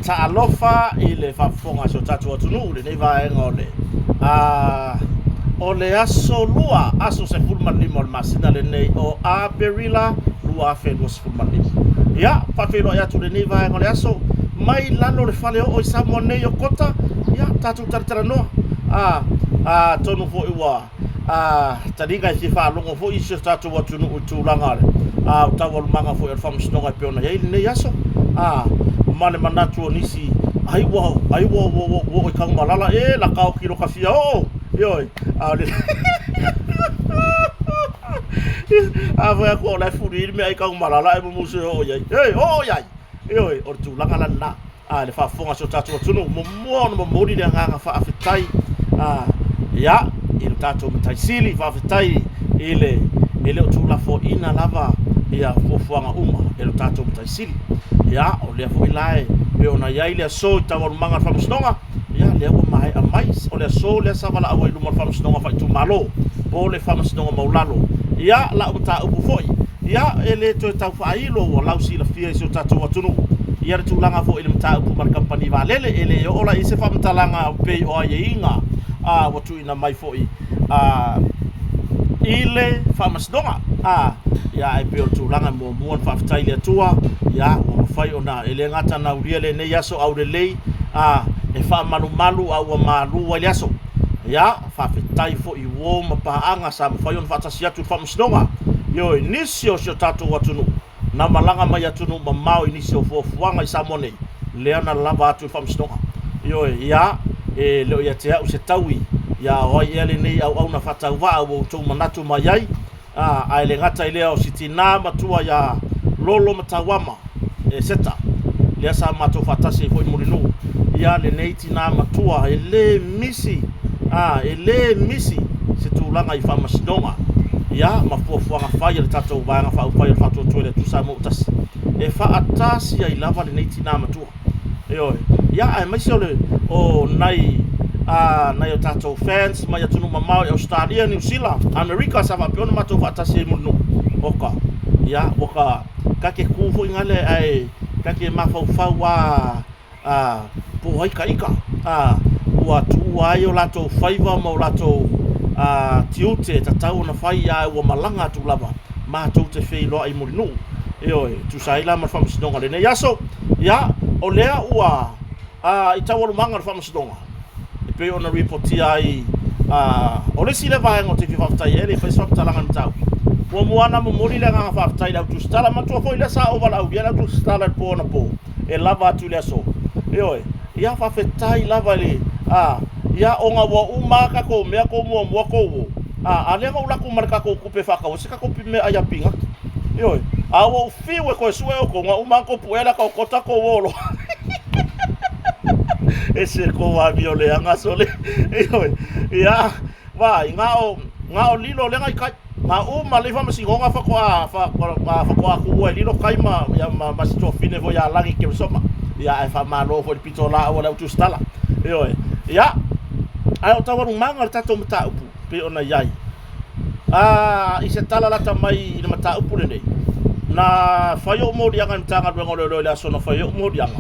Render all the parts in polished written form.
Faatalofa i le faafofoga a si o tatou atunuu i lenei vaega o le o le aso Lua, aso 15 o le masina lenei o Aperila 2025. Ia, faafeiloai atu i lenei vaega o le aso mai lalo o le faleoo i Samoa nei o Kota, ia tatou talatalanoa. Atonu foi ua A taliga e fia faalogo foi si o tatou atunuu i tulaga o taualumaga foi o le faamasinoga e pei ona i ai lenei aso. A ma le manatu o nisi, ai ua ai ua ua ua oo i Tanumalala e la ka oki loka fia oo. Ioe, a o le a fai atu o la e fuli le mea ai Tanumalala ae musu e oo i ai. Ei, oo i ai. Ioe, o le tulaga la lena. A le faafofoga a si o tatou atunuu, muamua ona momoli le agaga faafetai a, ia, i le tatou Matai Sili, faafetai i le e le o tuulafoaiina lava ia fuafuaga uma e lo tatou Matai Sili. Ia, o lea foi la e pei ona i ai le aso i taualumaga o le Faamasinoga, ia, lea ua maea mai, o le aso lea sa valaau ai i luma o le Faamasinoga Faaitumalo po o le Faamasinoga Maualalo. Ia, lau mataupu foi, Ia, e le toe tau faailo ua lausilafia i si o tatou atunuu ia le tulaga foi i le mataupu ma le kamupani vaalele. E le oo la i ai se faamatalaga pei o aiaiga a ua tuuina mai foi a i le faamasinoga. A, ia, ae pei o le tulaga e muamua ona faafetai i le Atua, ia, ua mafai ona, e le gata na aulia lenei aso aulelei, a, e faamalumalu a ua malu ai le aso. Ia, faafetai foi i uo ma paaga sa mafai ona faatasi atu i le Faamasinoga. Ioe, nisi o si o tatou atunuu na malaga mai atunuu mamao i nisi o fuafuaga i Samoa nei, lea na lava atu i le Faamasinoga. Ioe, ia, e le o ia te au se taui, ia o ai ea lenei auauna faatauvaa ua outou manatu mai ai, A, ae le gata i lea o si tinā matua iā Lolo ma Tauama, e Seta, lea sa matou faatasi ai foi i Mulinuu, ia lenei tinā matua e le misi, a, e le misi se tulaga i faamasinoga, ia, ma fuafuaga fai a le tatou Vaega Faaupufai o le Faatuatua i le Atua Samoa ua Tasi, e faatasi ai lava lenei tinā matua. Ioe. Ia, aemaise o le o nai a nai o tatou fans mai atunuu mamao i Ausetalia, Niu Sila, Amerika sa faapea ona matou faatasi ai Mulinuu. Oka. Ia, ua ka ka ke kū foi ngale ae ka ke mafaufau a a po o ai ka ika. A ua tuua ai o latou faiva ma o latou a tiute e tatau ona fai ae ua malaga atu lava matou te feiloai i Mulinuu. Ioe, e tusa ai la ma le faamasinoga o lenei aso. Ia, o lea ua a, i taualumaga o le faamasinoga, e pei ona ripotia ai, a, o le isi lea vaega ou te fia faafetai ai, e le i fai se faamatalaga i le mataupu. Muamua lava ona momoli le agaga faafetai i le au tusitala, manatua foi lea sa ou valaaulia le au tusitala i le po anapo, e lava atu i le aso. Ioe, ia faafetai lava i le, a, ia ona ua uma lava tatou mea, tou muamua tou o, a, a lea na ou alu atu ma le tatou tupe e faatau ai se tatou meaai a pinati. Ioe, a ua ou fiu e toe sue outou, na uma atu puea le ata o kota tou o loa. Ese kou amio leaga sole. Ioe, ia, vaai, na o, na o lilo lea na i kai. Na uma lei faamasinoga faatoa, faatoa tuua e lilo kai ma, ia, ma, ma si tuafine foi ia Lagi Keresoma. Ia, ae faamalo foi i le pitolaau a le au tusitala. Ioe, ia, ae o taualumaga o le tatou mataupu, pei ona i ai. A, i se tala lata mai i le mataupu lenei, na fai ou moliaga i le Matagaluega o Leoleo i le aso na fai ai ou moliaga.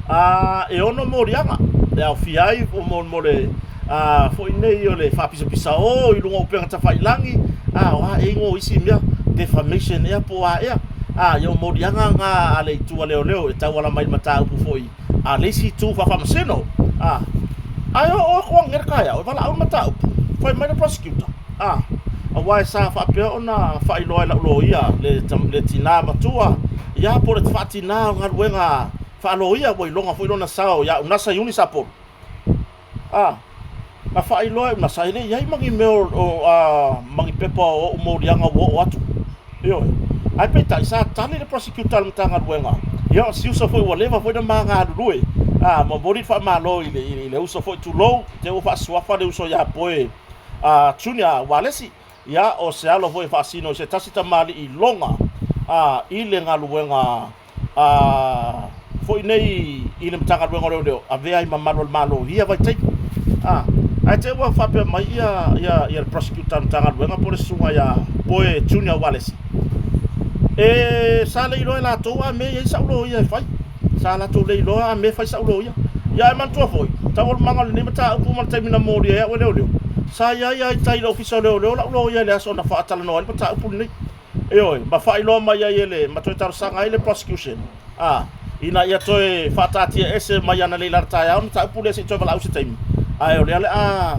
A, e ono moliaga e aofia ai mo, mo le a, foi nei o le faapisapisao i luga o upega tafailagi, a, o a ea igoa o isi mea, defamation ea po o a ea. A, ia o moliaga na a le itu a leoleo e tauala mai i le mataupu foi a le isi itu faafaamasino. A, ae oo atu ananei le taeao e valaau le mataupu, fai mai le prosecutor, a, aua e sa faapea ona faailoa e lau loia le, le tina matua, ia po o le faatina o galuega faaloia ua iloga foi lona sao ia Unasa Iuni Sapolu. A, na faailoa e Unasa e le i ai ma ni mea o, o a, ma ni pepa o ou moliaga ua oo atu. Ioe. Ae peitai, sa tali le prosecutor a le Matagaluega, ia o si uso foi ua leva foi ona ma galulue, a, momoli le faamalo i le, i le uso foi, tulou, te ua faasuafa le uso ia Poe a, Junior Walesi. Ia, o se alo foi e faasino i se tasi tamalii iloga, a, i le galuega a, foi nei i le Matagaluega o Leoleo, avea ai ma malu o le Malo i ia vaitaimi. A, ae te i ua faapea mai ia, ia, ia le prosecutor a le Matagaluega po o le susuga ia Poe Junior Walesi, e, sa le iloa e latou a mea e i ai sau loia e fai. Sa latou le iloa a mea e fai sa'u loia. Ia ae manatua foi, taualumaga o lenei mataupu ma le taimi na molia ai a'u e leoleo, sa i ai lava i tai i le Ofisa o Leoleo la'u loia i le aso na faatalanoa ai le mataupu lenei. Ioe, ma faailoa mai ai e le, ma toe talosaga ai le prosecution, a, ina ia toe faataatia ese mai analeila i le taeao le mataupu lea se i toe valaau i se taimi, ae o lea o le a,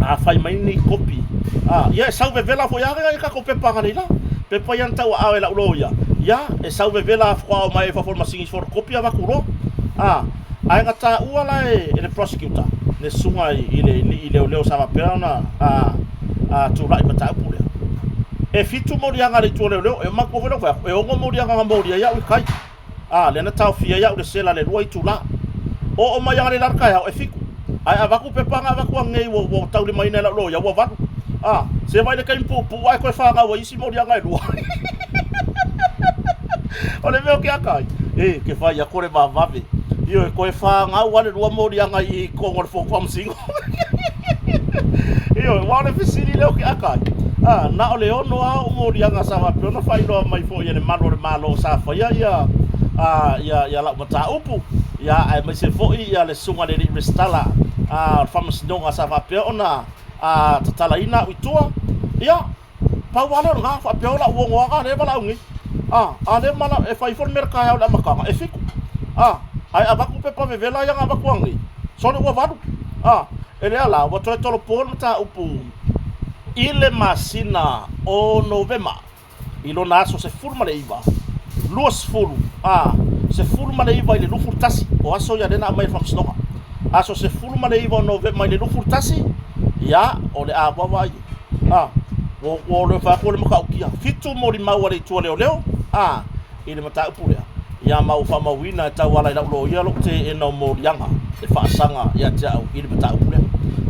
a fai mai ni kopi, a, ia e sau vevela foi lava ia tatou pepa analeila, pepa ia na tauaao e la'u loia, ia, e sau vevela faatoa oo mai i fafo o le masini i photocopy avatu loa. A, ae na taua la e le prosecutor, le susuga i le alii leoleo sa faapea ona, a, a tulai i mataupu lea. E fitu moliaga a le itu o leoleo, e manatua foi lou fai atu, e ono moliaga na molia ai au i tai. A, lea na taofia ai au i le sela i le lua itula. Oo mai analeila i le taeao, e fitu. Ae avatu pepa na avatu ananei ua, ua taulimaina e lau loia, ua valu. A, se vaai i le taimi puupuu ae toe fanau ai isi moliaga e lua. O le mea ou te ata ai, e, ke fai atu o le vavave. Ioe, toe fanau lava le lua moliaga i totonu o le Fono Faamasino. Ioe, aua o le fesili lea ou te ata ai, a, na o le ono lava ou moliaga sa faapea ona faailoa mai foi e le malu o le Malo sa faia ia, a, ia, ia lau mataupu, ia, aemaise foi ia le susuga i le Alii Resitala, a, o le Faamasinoga sa faapea ona, a, tatalaina au i tua, ia, Pau lava lea o lena, faapea o lau ono lava lea e valaau nei. A, a lea mala, e fai foi le mea i le taeao i le amataga, e fitu. A, ae avatu pepa vevela ia na avatu ananei, sole ua valu. A, e lea la, ua toe tolopo le mataupu i le masina o Novema i lona aso 19, 20, a, 19 i le 21, o aso ia lea na aumai e le Faamasinoga. Aso 19 o Novema i le 21, ia, o le a vaavaai. A, ua, ua le fai atu o le matautia. Fitu molimau a le itu a leoleo, a, i le mataupu lea. Ia ma ua faamauina e tauala i lau loia lou teena o moliaga e faasaga ia te au i le mataupu lea.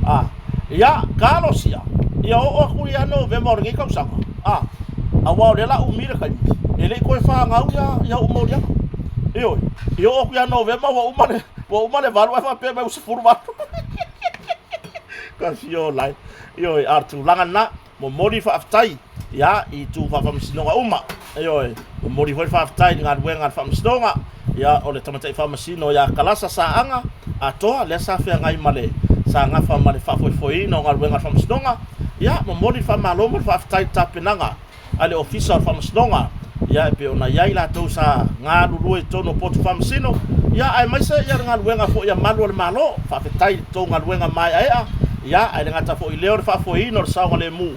A, ia, talosia, ia oo atu ia Novema o lenei tausaga, a, aua o lea la umi le taimi, e le i toe fanau ia, ia ou moliaga. Ioe, i oo atu ia Novema ua uma le, ua uma le valu ae faapea mai ua 18. Ka fio lai. Ioe, a o le tulaga lena, momoli le faafetai, ia, i itu faafaamasinoga uma. Ioe, momoli foi le faafetai i le galuega a le Faamasinoga, ia, o le tamaitai faamasino ia Kalasa Saaga Atoa, lea sa feagai ma le, sa gafa ma le faafoefoeina o galuega a le Faamasinoga. Ia, momoli le faamalo ma le faafetai i le tapenaga a le Ofisa o le Faamasinoga, ia, e pei ona i ai latou sa galulue i totonu o potu faamasino, ia, aemaise ia le galuega foi a malu o le Malo. Faafetai i le tou galuega maeaea, ia, ae le gata foi i lea o le faafoeina o le saogalemu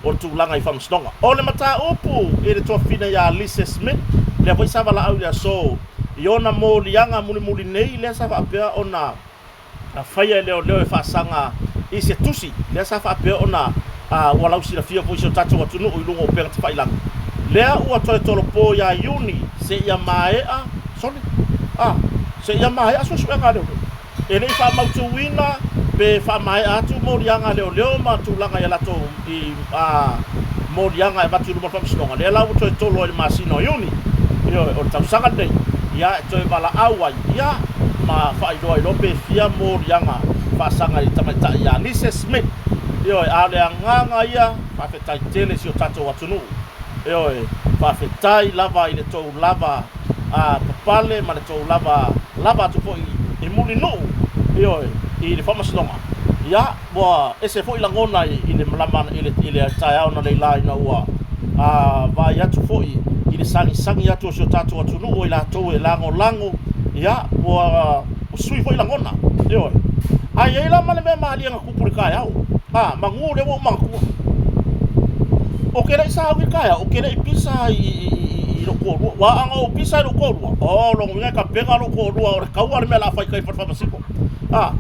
o le tulaga i Faamasinoga. O le mataupu i le tuafafine ia Lise Smith, lea foi sa valaau i le aso i ona moliaga mulimuli nei, lea sa faapea ona Na faia e leoleo e faasaga i se tusi, lea sa faapea ona ua lausilafia foi si o tatou atunuu i luga o upega tafailagi. Lea ua toe tolopo ia Iuni seia maea, sole, a, seia maea suesuega a leoleo. E le i faamautuina pe faamaea atu moliaga a leoleo ma tulaga i a latou i a moliaga e avatu i luma o le Faamasinoga, lea la ua toe tolo ai i le masina o Iuni, ioe, o le tausaga lenei, ia, e toe valaau ai, ia, ma faailoa ai loa pe fia moliaga faasaga i le tamaitai ia Lise Smith. Ioe, a o le agaga ia, faafetai tele i si o tatou atunuu. Ioe, faafetai lava i le tou lava a papale ma le tou lava lava atu foi i Mulinuu, ioe, i le Faamasinoga. Ia, Ua ese foi lagona i le malama i le i le taeao analeila ina ua vaai atu foi i le sagisagi atu o si o tatou atunuu o i latou e lagolago, ia, ua sui foi lagona. Ioe. Ae i ai la ma le mea malie na tupu i le taeao, a, manu lea ua ou manatua. Ou te le i sauni i le taeao, ou te le i pisa i lou toalua. Aua ana ou pisa i lou toalua, o lona uiga e tapena lou toalua o le taua le mea o le a fai i tai i le fale faamasino. A,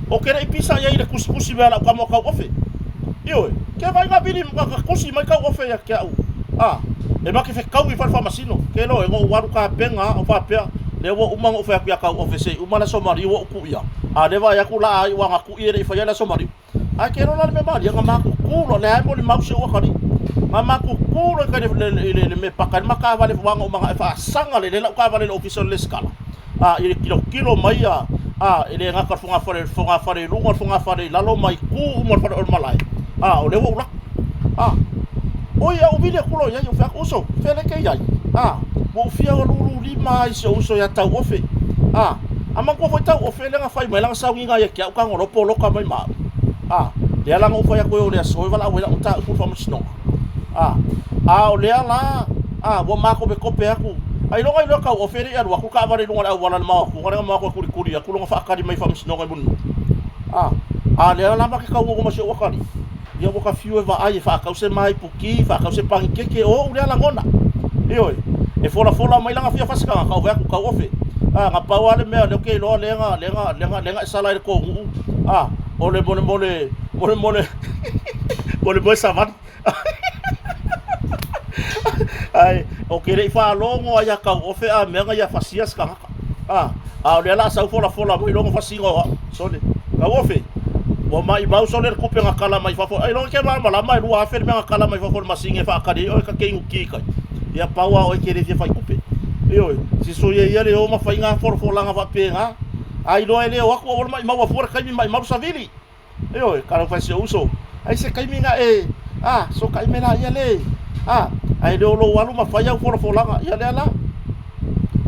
ou te le i pisa i ai i le tusitusi mea a lau tama o tauofe. Ioe, ke vaai na vili na tusi mai tauofe ia te au. A, e ma te fetaui i fale faamasino. Ke loe, na ou alu tapena a, ou faapea, lea ua uma ona ou fai atu ia tauofe se i uma le aso maliu ou ku ia. A lea vaai atu la ai ua na ku'i e le i faia le aso maliu. Ae ke loa la le mea malie, na matutu loa, lea e molimau si ou atalii. Na matutu loa i tai i le mea e paka ai le ma taavale ua na ou manao e faasaga lelei lau taavale i le ofisa o le resitala. A, i le tilotilo mai a, a, e le gata i le fogafale, le fogafale i luga, le fogafale i lalo ma itu uma o le fale o le malae. A, o lea ua ou laki. A, oi, a ou vili atu loa i ai, ou fai atu, uso, fea lea e te i ai? A, ua ou fia lululima lava i si ou uso ia Tauofe. A, a manatua foi tauofe lea na fai mai lana sauniga ia te au tagoloa poloka mai ma au. A, lea la na ou fai atu ai o le aso e valaau ai lau mataupu i le faamasinoga. A, a o lea la, a, ua makopekope atu, ailoga iloa tauofe e le i alu atu le taavale i luga o le auala i le mao atuga lea na mao atu ai kulikuli atu lona faatali mai i faamasinoga i Mulinuu. A, a lea la ma te taunono ma si ou atalii, ia ua ta fiu e vaai e faatau se maipuki, faatau se panikeke, o ou lea lagona. Ioe, e folafola mai lana fia fasi tagata, ou vaai atu tauofe. A, na pau lava le mea lea ou te iloa lea na, lea na, lea na, lea na e sala ai le tou nuu, a, o le molemole, molemole, molemole savali. Ae ou te le i faalogo lava ia tauofe a mea na ia fasia se tagata. A, a o lea la a sau folafola mai lona fasiga o au. Sole, tauofe, ua maimau sole le tupe na kala mai fafo. Ailoga e te malamalama e 2000 le mea na kala mai fafo i le masini e faatali ai oe ta te inu ki kai. Ia pau lava oe e te le fia fai tupe. Ioe, se soia ia le o ma fai na folafolaga faapena. Ailoa e le o atu aua le maimaua fua le taimi maimau le savili. Ioe, talofa e si ou uso. Ai se taimi na e, a, sokai mai laia le, a, ae le o lou alu ma fai au folafolaga, ia lea la.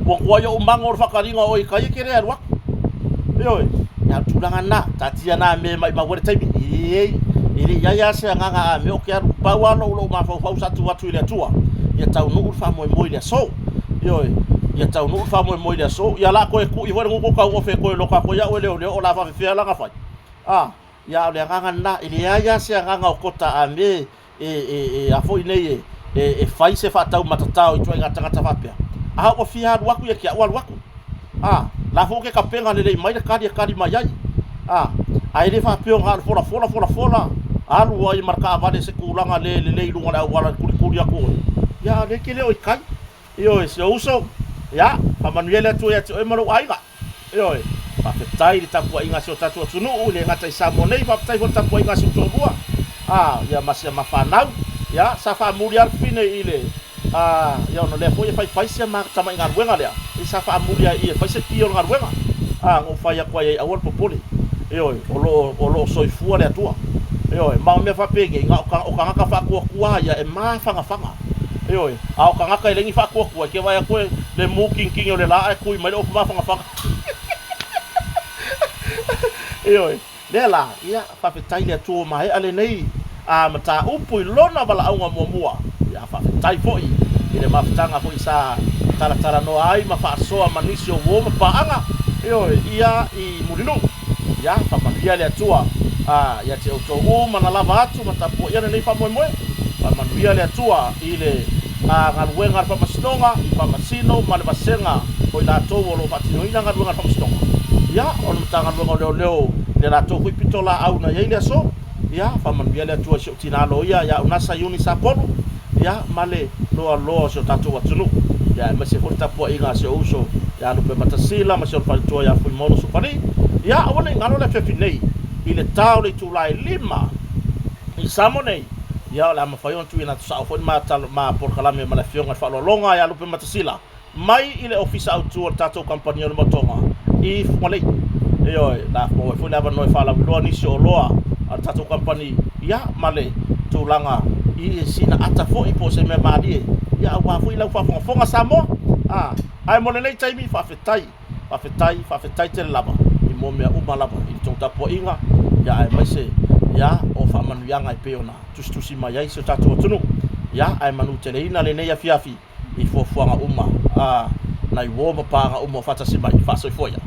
Ua tuai ou mago o le faataliga o oe i tai e te le alu atu. Ioe, ia o le tulaga lena, taatia na mea e maimau ai le taimi. Ei, e le i i ai lava se agaga a mea ou te alu, pau lava lou, lou mafaufau sa tuu atu i le Atua, ia taunuu le faamoemoe i le aso. Ioe, ia taunuu le faamoemoe i le aso. Ia o le a toe tui foi le gutu tauofe e toe loka atu ai au e leoleo o le a faafefea la ona fai. A, ia a o le agaga lena, e leai lava se agaga o Kota a me e, e, e a foi nei e, e, e fai se faataumatatao i ituaiga tagata faapea. A ua fia alu atu ia te au alu atu. A, la foi ke tapena lelei mai le kali e kali mai ai. A, ae le faapea o na o le folafola folafola, alu ai ma le taavale i se tulaga le lelei i luga o le auala e kulikuli atu oe. Ia a o lea e te le o i kai. Ioe, si ou uso, ia, faamanuia le Atua ia te oe ma lou aiga. Ioe, faafetai i le tapuaiga a si o tatou atunuu, e le gata i Samoa nei, faafetai foi i le tapuaiga a si ou toalua, a, ia ma si ama fanau. Ia, sa faamuli lava le fafine i le, a, ia ona o lea foi e faifai si ama tamai galuega lea, ia sa faamuli lava i i e fai se ki o le galuega. A, na ou fai atu ai, aua le popole, ioe, o lo o, o lo o soifua le Atua. Ioe, ma o mea faapenei, na o, o tagata faatuatua ia e mafanafana. Ioe, a o tagata e leai ni faatuatua, e te vaai atu e le mu kingingi o le la ae tui mai le ofu mafanafana. Ioe, lea la, ia, faafetai i le Atua ua maea lenei a mataupu i lona valaauga muamua. Ia, faafetai foi i le mafutaga foi sa talatalanoa ai ma faasoa ma nisi o uo ma paaga, ioe, ia i Mulinuu. Ia, faamanuia le Atua a ia te outou uma na lava atu ma tapuaia lenei faamoemoe. Faamanuia le Atua i le galuega a le Faamasinoga, i Faamasino ma le vasega o i latou o lo o faatinoina galuega a le Faamasinoga. Ia, o le Matagaluega o Leoleo i le latou foi pitolaau na i ai le aso. Ia, faamanuia le Atua i si ou tina loia ia Unasa Iuni Sapolu, ia, ma le loaloa o si o tatou atunuu. Ia, aemaise foi le tapuaiga a si ou uso ia Lupematasila ma si ona faletua ia Fuimaono Sufali. Ia, aua ne i galo le afiafi nei i le ta o le itula e 5 i Samoa nei. Ia, o le a mafai ona tuuina atu sao foi le ma polokalame ma le Afioga i le Faaaloaloga ia Lupematasila mai i le Ofisa Autu o le tatou Kamupani o le Motoga i Fugalei. Ioe, o le a maua ai foi le avanoa e faalauiloa nisi o oloa a le tatou kamupani, ia, ma le tulaga i sina ata foi po o se mea malie, ia, aua foi lau faafogafoga Samoa. A, ae mo lenei taimi, faafetai, faafetai, faafetai tele lava i mo mea uma lava i le tou tapuaiga, ia, aemaise, ia, o faamanuiaga e pei ona tusitusi mai ai si o tatou atunuu. Ia, ae manuteleina lenei afiafi i fuafuaga uma a nai uo ma paaga uma o faatasi mai. Faasoifua ia.